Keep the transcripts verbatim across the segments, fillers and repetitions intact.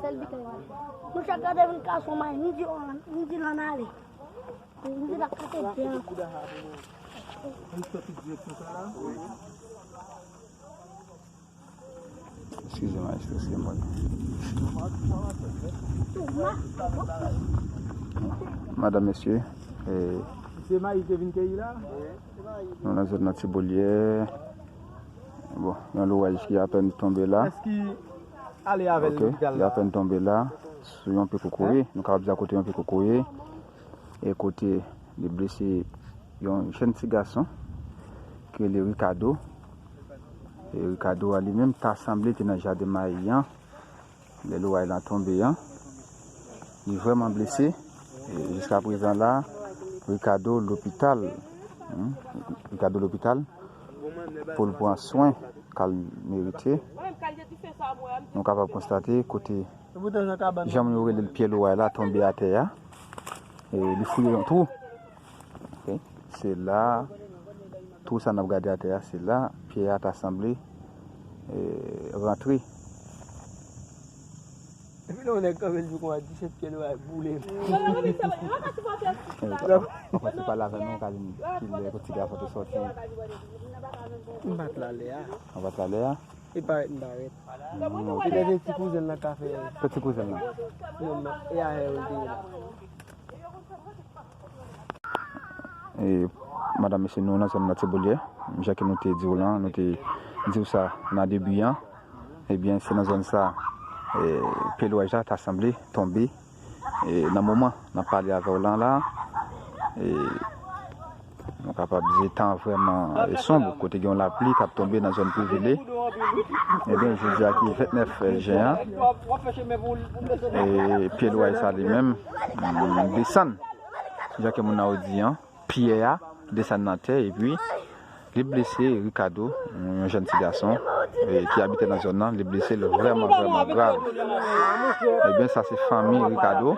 Sèl biten. Nou chak gade vin kase yon may, nou di, nou di l ann ale. Nou di l ap kase byen. Eskize m, maestro, se mwen. Madanm, mesye, eh, Se mayi te vin keyi la? Nou nan zòn nan Ti Bolyè. Bon, yon lowaj ki apèn tonbe la. Èske ale avè l Ok, lopital li la? Apèn tonbe la. Sou yon pye kokoye. Nou kapab di a kote yon pye kokoye. E kote li blese yon jèn ti gason ki rele Ricardo. E Ricardo a li menm ta sanble te nan jaden mayi an. Lè lowaj lan tonbe an, li vrèman blese. E jiska prezan la, Ricardo lopital. Hmm? Ricardo lopital pou l pran swen k al merite. Nou kapab konstate kote jan moun yo rele l pye lowaj la tonbe atè a. E li fouye yon twou. Ok. Se la, twou sa n ap gade atè a, se la pye a ta sanble, eh, rantre. Epi lè yon nèg kanpe l di w konsa, disèt pye lowaj boule. Anfèt, se pale avè nou, ka di m kilè kote ti gason te sòti. M pa t la lè a. Ou pa t la lè a? E parèt m parèt. Mm, ok. Petèt e ti kouzen l nan ka fè. Pe ti kouzen l nan. Non, non, e avè yo l te ye la. E, madanm, mesye, nou nan zòn nan Ti Bolyè. Jan ke nou te di w lan, nou te di w sa nan debi an. Ebyen, se nan zòn sa, e, pye lowaj la ta sanble tonbe. E, nan moman n ap pale avè w lan la, e, nou kapab di tan vrèman, e, sonb, kote gen yon lapli k ap tonbe nan zòn Privile. Ebyen, jodi a ki vennèf jen an, e, pye lowaj sa li menm, mm, desann. Jan ke moun nan yo di an, pyè a desann nan tè, epi li blese Ricardo, yon jèn ti gason, e, ki abite nan zòn nan, li blese l vrèman, vrèman grav. Ebyen, sa se fanmi Ricardo,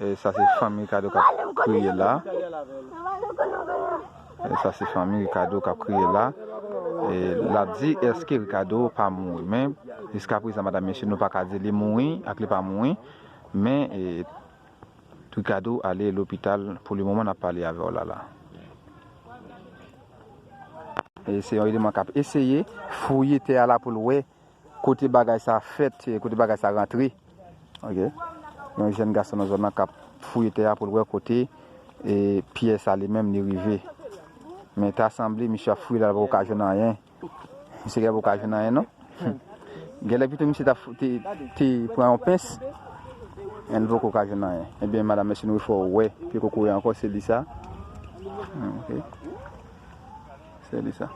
e, sa se fanmi Ricardo k ap kriye la. E, sa se fanmi Ricardo k ap kriye la. E, l ap di, èske Ricardo pa mouri? Men, jiska prezan, madanm, mesye, nou pa ka di li mouri ak li pa mouri. Men, e, Ricardo ale lopital pou le moman n ap pale avè w la la. E se yon eleman k ap eseye fouye tè a la pou l wè kote bagay sa fèt, kote bagay sa rantre. Ok. Yon jèn gason nan zòn nan k ap fouye tè a pou l wè kote, e, pyè sa li menm li rive. Men ta sanble misye ap fouye la, l poko ka jwenn anyen. Misye gen poko ka jwenn anyen, non? Genlè pito misye ta, te, te pran yon pens, men l poko ka jwenn anyen. Ebyen, madanm, mesye, nou fè w wè pye kokoye ankò, se li sa. Hmm, ok. Se li sa.